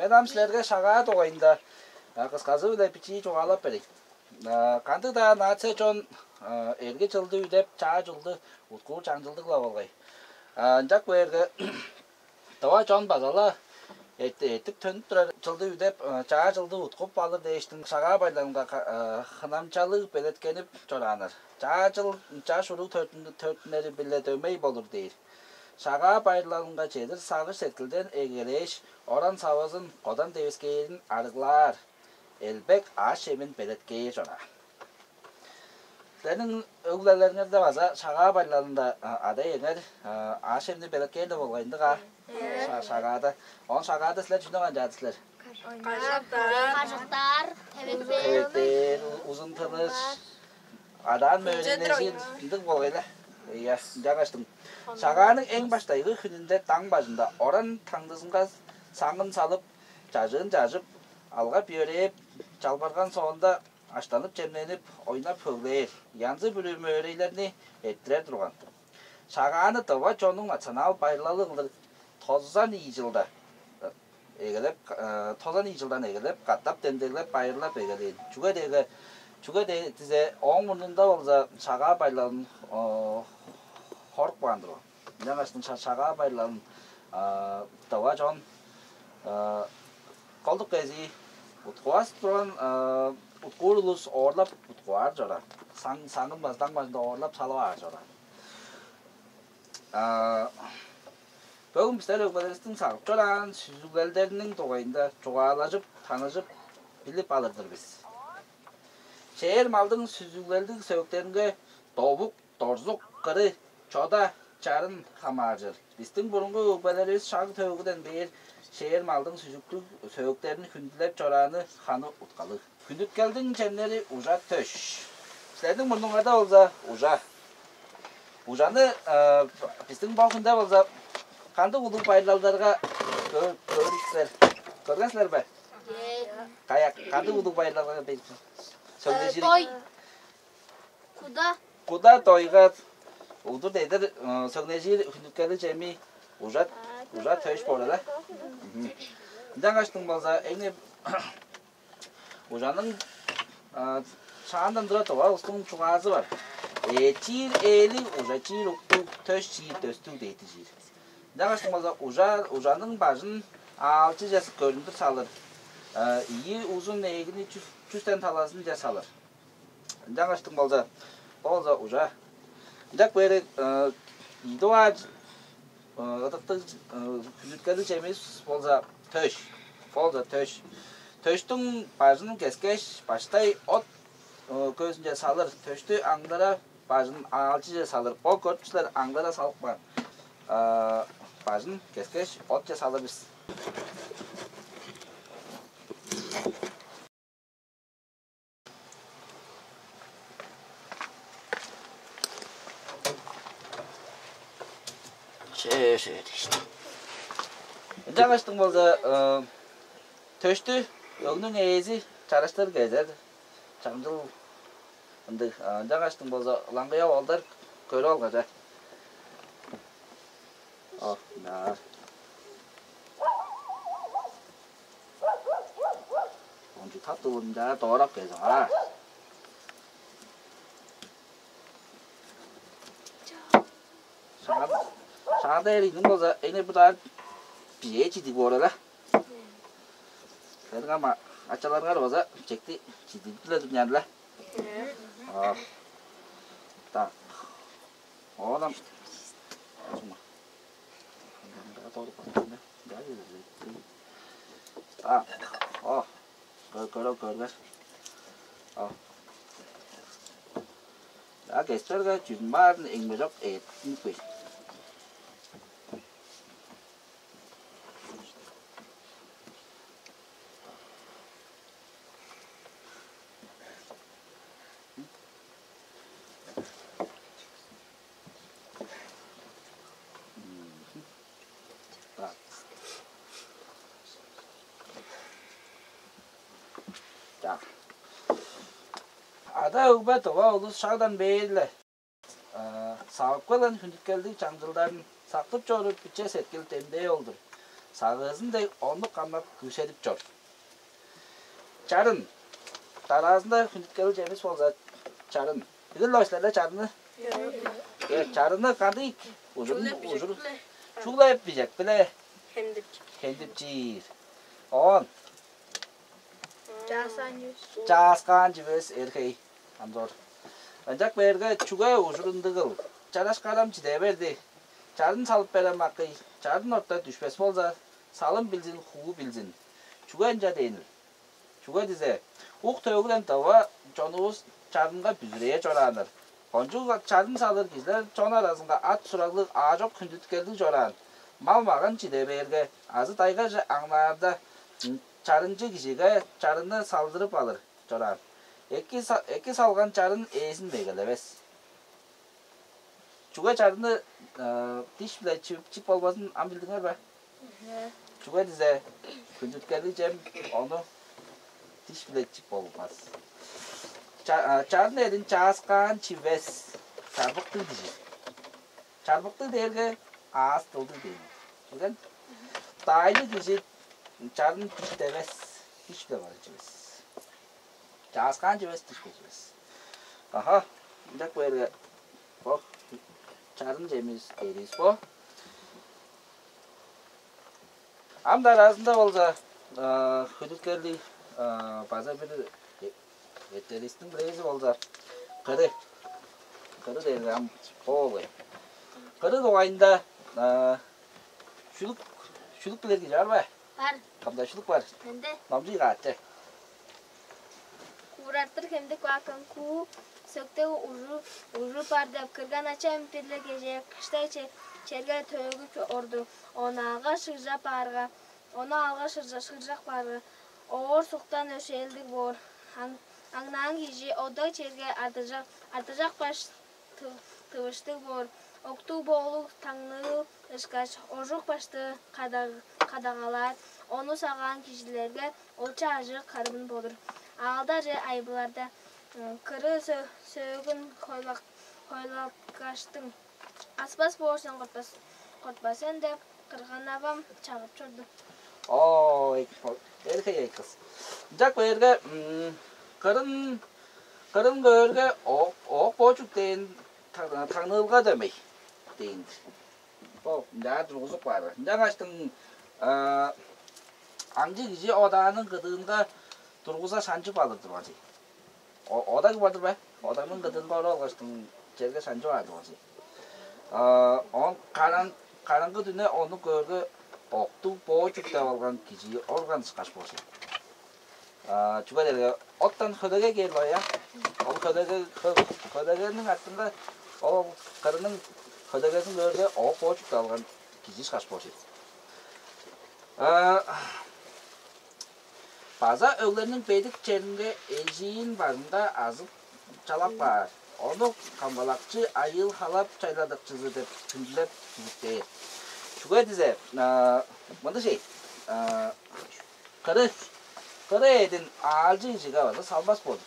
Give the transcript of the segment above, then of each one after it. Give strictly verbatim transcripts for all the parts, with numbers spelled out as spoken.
Мен ам силерге Шагаа дугайында кысказы-биле бичии чугаалап берейн. Кандыг-даа нация чон эрги чылды үдеп, чаа чылды уткуур чаңчылдыг-ла болгай. Ынчап кээрге, тыва чон база-ла эртип төнүп турар чылды үдеп, чаа чылды уткуп алыр дээштиң, Шагаа байырлалынга хынамчалыг белеткенип чорааннар. Чаа чыл чаш уруг төрүттүнери-биле дөмей болур дээр. Шагаа байырлалынга чедир сагыш-сеткилден эгелээш, оран-савазын, кодан девискээрин арыглаар, элбек аъш-чемин белеткээр чораан. Силерниң өг-бүлелериңерде база Шагаа байырлалында ада-иеңер аъш-чемни белеткээр-ле болгай ындыг аа? Шагаада. Оон Шагаада силер чүнү канчаады силер? Кажыктар, хевектер, узун тыныш, адаан мөөрейнежир ындыг болгай-ла. Ийе, ынчангаштың Шагааның эң баштайгы хүнүнде даң бажында оран таңдызынга саңын салып, чажыын чажып, алгап-йөрээп, чалбарган соонда, аштанып-чемненип, ойнап-хөглээр, янзы-бүрү мөөрейлерни эрттирер турган. Шагааны тыва чоннуң национал байырлалы кылдыр тозан ийи чылда эгелеп, тозан ийи чылдан эгелеп, катап демдеглеп, байырлап эгелээн. Чүге дээрге, чүге дизе, ооң мурнунда болза Шагаа байырлалын хоруп каан турган. Ынчангаштың Шагаа байырлалын тыва чон колдук кезии уткувас турган, уткуур улус оорлап уткуп аар чораан. Саңын база даң бажында оорлап салып аар чораан. Бөгүн бистер өгбелеривистиң сагып чораан сүзүглелдериниң дугайында чугаалажып, таныжып, билип алыр-дыр бис. Шээр малдың сүзүглелдиг сөөктеринге довук, дорзук, кыры, чода, чарын хамааржыр. Бистиң бурунгу өгбелеривис шаг төөгүден бээр шээр малдың сүзүктүг сөөктерин хүндүлеп чорааны ханы уткалыг. Хүндүткелдиң чемнери ужа, төш. Силерниң мурнуңарда болза ужа. Ужаны бистиң бо хүнде болза кандыг улуг байырлалдарга көөрү силер? Көрген силер бе? Каяк, кандыг улуг байырлалга бе? Сөглежир. Куда. Куда тойга удур дедир сөглежир хүндүткелдиг чеми ужа, ужа төш боор эле. Ынчангаштың болза эңне ужаның шаандан тура тыва улустуң чугаазы бар. Ээ чиир ээлиг, ужа чиир уктуг, төш чиир дөстүг дейти чиир. Ынчангаштың болза ужа, ужаның бажын аалчыже көрүндүр салыр. Ийи узун эгини чүстен талазынче салыр. Ынчангаштың болза, болза ужа. Ынчап бээри ийди баар ыдыктыг хүндүткелдиг чемис болза төш. Болза төш. Төштүң бажын кескеш, баштай от көзүнче салыр. Төштү аңдара бажын аалчыже салыр. Бо көрүп силер аңдара салып каан. Бажын кескеш, отче салыр бис. Че, че, дээш. Ынчангаштың болза, төштү өгнүң ээзи чараштыр кезер, чаңчыл ындыг. Ынчангаштың болза, ылаңгыя оолдар көрүп алгажа. О, мынаар. Ончу тат улунда доорап кезиң аа. Шаанда, шаанда эриниң болза, эне будаар бие чидиг боор эле. Сениң ама ачаларыңар база чекти чидип биле турнян эле. А. Так. Оонам. Так. О. Көр, көрө, көргер. О. Я кестерге чүзүн баарын эңмежок эттиниппей. Так. Ада-өгбе тыва улус шагдан бээр-ле сагып келген хүндүткелдиг чаңчылдарын сактып чоруп, биче сеткил демдээ ол-дур. сагыызын дег ону камнап күүседип чор. Чарын. Дараазында хүндүткелиг чемис болза чарын. Билир-ле силер чарынны? Э, чарынны кандыг ужурун ужур чүгле бижек биле Хендипчик. Хендипчиир. Оон Чааскаан чүвес. Чааскаан чүвес эрхей. Амзор. Ынчак бээрге чүге ужурундугул? Чараш карам чиде берди. Чарын салып берем акый. Чарын орта дүшпес болза, салым билзин, хуу билзин. Чүге ынча дээнил? Чүге дизе, ук төөгүден дыва чонувус чарынга бүзүрээр чорааннар. Кончуг чарын салыр кижилер чон аразынга ат сураглыг аажок хүндүткелдиг чораан. Мал-маган чиде бээрге, азы дайгаже аңнаарда, чарынчы кижиге чарынны салдырып алыр чораан. Эки, эки салган чарын ээзин мегелевес. Чүге чарынны диш-биле чип болбазын ам билдиңер бе? Чүге дизе хүндүткелиг чем ону диш-биле чип болбас. Чарын эдин чааскаан чивес, чарбыктыг дижир. Чарбыктыг дээрге аастылдыг дээн. Билген? Дайлы кижи чарын диш девес, диш-биле барып чивес. Чааскаан чивес, диш-биле чивес. Аха, ынчак бээрге бо чарын чемис эриис бо. Ам дараазында болза хүдүткелдиг база бир этеристиң бирээзи болза кыры. Кыры дээрге ам бо болгай. Кыры дугайында шүлүк шүлүк билер кижи бар бе? Бар. Кандай шүлүк бар? Менде. Номчуй каатчы. Куурартыр хемдик баакан куу сөктө ужур ужур бар деп кырган ачам бир-ле кежээ кыштай черге төөгүп орду. Онаага шыгжап баарга, ону алга шыгжак баарга, оор суктан өшээлдиг боор. Аңнаан кижи ода черге ардыжак ардыжак баш тывыштыг боор. Октуг боолуг таңныыл ышкаш ожук башты кадагалаар. Ону сагаан кижилерге олча ажык карыбын болур. Аалдаже айбыларда кыры сөөгүн хойлаккаштың аспас боор сен кортпас кортпас сен деп кырган авам чагып чорду. Ой, эрхей ай кыз. Ынчак бээрге кырын кырын көөрге оок боочук дээн таңныылга дөмей дээн-дир. Бо ынчаар тургузуп каар. Ынчангаштың аңчы кижи одааның кыдыынга тургуза шанчып алыр турган чий. Ода кым бар-дыр бе? Одаңның кыдыынга оруп алгаштың черге шанчып аар турган чий. Он караң караңгы дүне ону көөрге октуг боочук деп алган кижи орган ышкаш болчу. Чүге дээрге оттан хөлеге кээр-ле, я. Ол хөлеге хөлегениң артында ол кырының хөлегезин көөрге оок боочук деп алган кижи ышкаш болчу. База өглерниң бедик черинге эжиин бажынга азып чалап каар. Ону камгалакчы айыыл халап чайладыкчызы деп хүндүлеп чүзүктээр. Чүге дизе мындыг чей, кыры кыры эдин аалчы кижиге база салбас болур.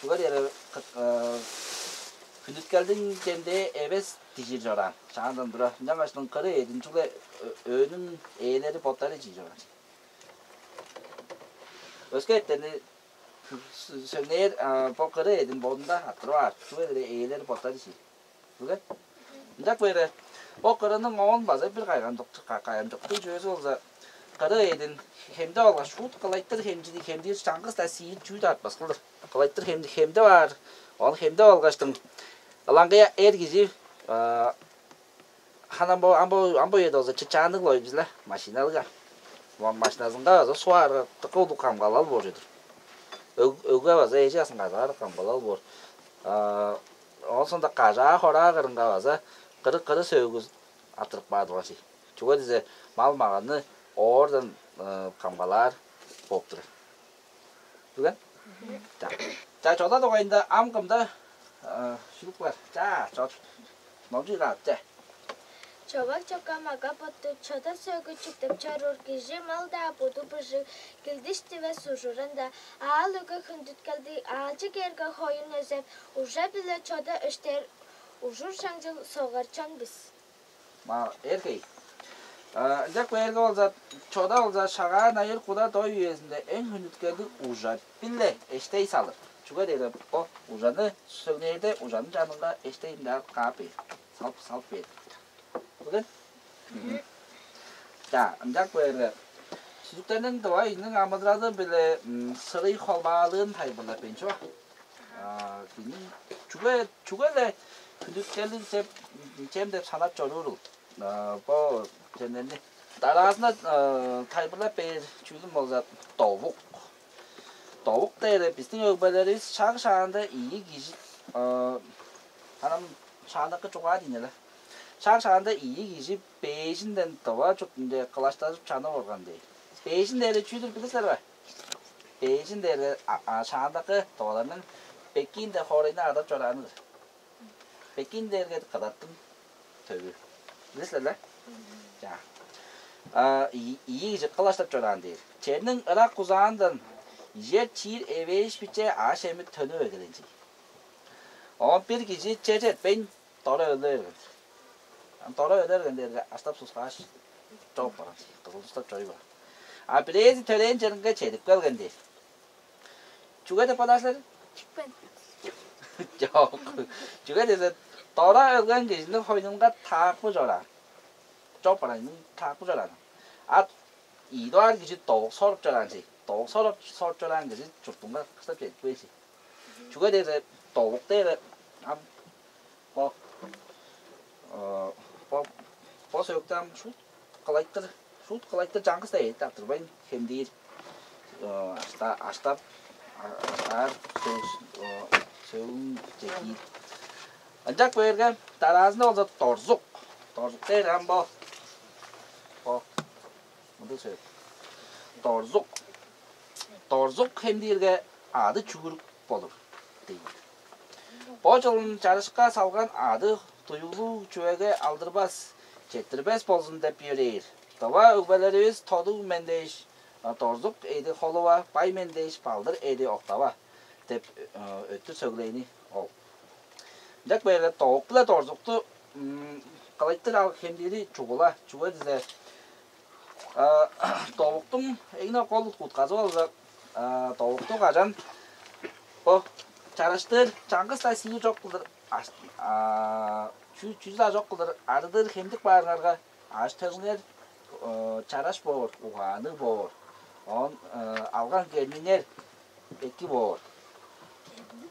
Чүге дээрге хүндүткелдиң демдээ эвес дижир чораан. Шаандан тура ынчангаштың кыры эдин чүгле өөнүң ээлери боттары чиир чораан. Өске эттени сөңнээр бо кыры эдин бодунда аттырып аар. Чүге дээрге ээлери боттары чиир. Билген? Ынчак бээрге бо кырының оон база бир кайгамчыктыг кайгамчыктыг чүвези болза кыры эдин хемдеп алгаш шуут кылайтыр хемчини хемдиир чаңгыс-даа сиир чүү-даа артпас кылдыр. Кылайтыр хемди хемдеп аар. Ону хемдеп алгаштың ылаңгыя эр кижи Ханам бо ам бо ам бо үеде болза чычаанныг-ла ойбузла машиналыга. Машиназынга база суу аарга дыка улуг камгалал боор чүве-дир. Өгге база эжи асын кажаар камгалал боор. Оон соонда кажаа хораа кырынга база кыры кыры сөөгү артырып каар турган чий. Чүге дизе мал маганны оордан камгалаар бооп турар. Билген? Ча, ча чода дугайында ам кымда шүлүк бар. Ча, чот. Номчуй каап, ча. Човак чокка мага ботту чода сөөгү чүктеп чоруур кижи мал-даа буду быжыг килдиш дивес ужурунда аал өге хүндүткелди аалчы кээрге хоюн өзеп ужа биле чода өштер ужур шаңчыл согар чон бис. Ма эргей. Ынчап кээрге болза, чода болза шагаа найыр куда дой үезинде эң хүндүткелдиг ужа-биле эштей салыр. Чүге дээрге бо ужаны сөглээрде ужаның чанынга эштей мынчаар каап бээр. Салып салып бээр. Билген? Мгм. За, ынчап кээрге сүзүктерниң дывайының амыдыралы-биле сырый холбаалыын тайылбырлап бейн чуба. Кижиниң чүге чүге-ле хүндүткелиг деп чем деп санап чоруурул. Бо чемнерни дараазында тайылбырлап бээр чүүлүм болза, довук. Довук дээрге биздиң өгбелеривис шаг шаанда ийи кижи анан шаандакы чугаа дейн эле. Шаг шаанда ийи кижи бээжинден дыва чуртунче кылаштажып чанып орган дээр. Бээжин дээрге чүү-дүр билир силер бе? Бээжин дээрге шаандакы дываларның бекиинде хоорайны адап чорааныр. Бекиин дээрге кыдаттың төвү. Билир силер бе? Чаа. Ийи кижи кылаштап чораан дээр. Черниң ырак узаандан ижер чиир эвээш биче ааш эмит төнүп эгелен чий. Оон бир кижи чер четпейн дора өлү берген. Дора өлү берген дээрге аштап сускааш чоруп барган чий. Кызыл тустап чоруй барган. А бирээзи төрээн черинге чедип келген дээр. Чүге деп бодаар силер? Чүкпен. Жок. Чүге десе, дора өлген кижиниң хойнунга таакпы чораан. Чоп барайның таакпы чораан. А ийдугаар кижи довук соруп чораан чей. Довук соруп соруп чораан кижи чуртунга кыштап чедип кээр чей. Чүге десе, довук дээре ам бо бо бо сөктам шут кылайтыр шут кылайтыр чаңгыс да эт артырбайн хемдиир аштап аштаар сөөгүн жегиир. Ынчак бээрге дараазында болза дорзук. Дорзук дээр ам бо бо мындыг сөг. Дорзук. Дорзук хемдиирге ады чүгүрүк болур дейт. Бо чылын чарышка салган ады туюглуг чүвеге алдырбас, четтирбес болзун деп йөрээр. Дыва өгбелеривис тодуг мен дээш дорзук эди холува, бай мен дээш балдыр эди октава деп өттүр сөглээни ол. Ынчак бээрге довук биле дорзукту кылайтыр ал хемдири чугула, чүге дизе довуктуң эң кол утказы болза, довукту кажан бо чараштыр чаңгыс-даа сиир чок кылдыр, чүзү-даа чок кылдыр арыдыр хемдик баарыңарга, аш-төлүңер чараш боор, угаанныг боор. Оон алган келниңер эки боор.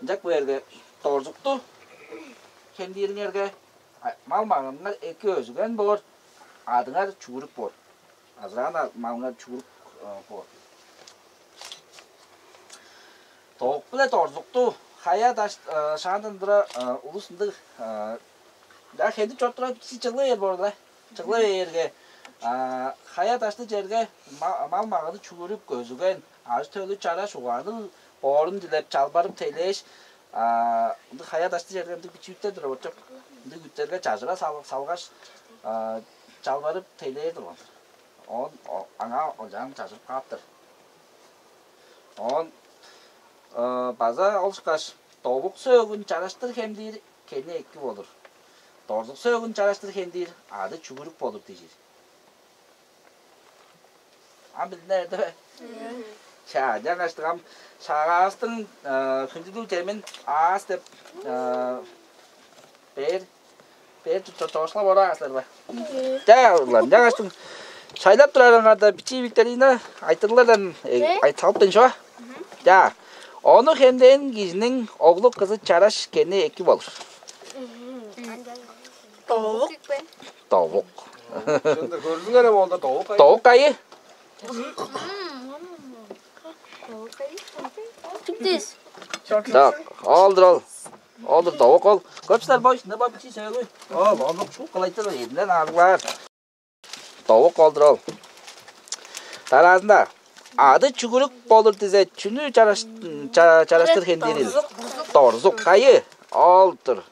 Ынчак бээрге дорзукту хемдиириңерге мал-маганыңар эки өзүген боор, адыңар чүгүрүк боор. Азыраан малыңар чүгүрүк боор. Довук биле дорзукту хая даш шаандан тура улус ындыг да хедип чоруп тура бичи чыгла бээр боор-ла. Чыгла бээрге хая дашты черге мал-маганы чүгүрүп көзүген ажы-төлү чараш угаанныг боорун дилеп чалбарып тейлээш, ындыг хая дашты черге ындыг бичи үттер турар болчок. Ындыг үттерге чажыра салгаш чалбарып тейлээр турган. Оон аңаа олчаан чажырып кааптар. Оон база ол ышкаш довук сөөгүн чараштыр хемдиир кени эки болур. Дорзук сөөгүн чараштыр хемдиир ады чүгүрүк болур дижир. Ам билдине эрде бе? Чаа, жаңаштык ам шагаастың хүндүлүг чемин аас деп бээр бээр чоошкулап ораагасылар ба? Чаа, улан, жаңаштың шайлап турарыңарда бичии викторина айтырлардан айталыптын шо. Чаа, ону хемдээн кижиниң оглу кызы чараш кени эки болур. Довук. Довук. Чында көрдүңер эми олда довук кайы? Довук кайы? Чиптис. Так, олдур ол. Олдур довук ол. Көпсүлер бой, не бабичи сөөгү. Ол, ол шуу кылайтыр эдинен арыглаар. Довук олдур ол. Дараазында ады чүгүрүк болур дизе чүнү чараш чараш чараштыр хендирил. Дорзук кайы? Олдур.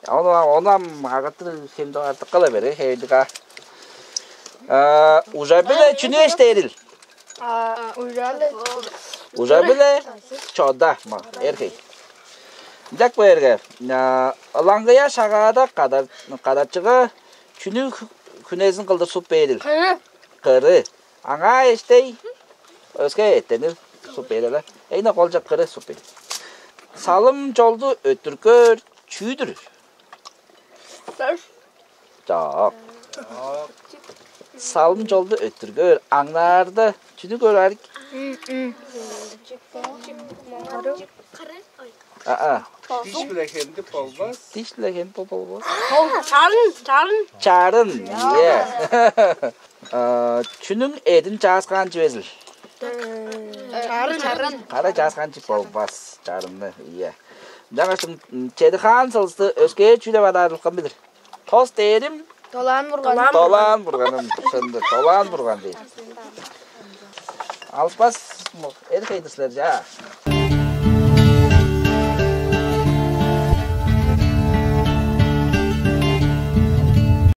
Ону ону ам агатыр хемдик артыккала берге хевелдик а. Ужа биле чүнү эштерил? Ужа биле Ужа биле чода ма эрхей. Ынчак берге ылаңгыя шагаада кадарчыга чүнү Хүнезин кылдыр суп бээрил. Кыры. Кыры. Аңаа эштей. Өске эттенир суп бээриле. Эйне колчак кыры суп бээр. Салым чолду өттүргөр чүүдүр. Жок. Салым чолду өттүргөр аңнаарда чүнү көрарик? Аа. Диш биле хемдип болбас. Диш биле хемдип болбас. Чарын, чарын. Чарын. Ие. Чүнүң эдин чааскаан чүвезил? Чарын, чарын. Кара чааскаан чип болбас чарынны. Ие. Жаңаштың чеди хаан сылысты өскээ чүү деп адаарылган билир? Тос дээрим Долаан бурган. Долаан бурганым. Шынды. Долаан бурган дейт. Алыспас эл хейдислер жа.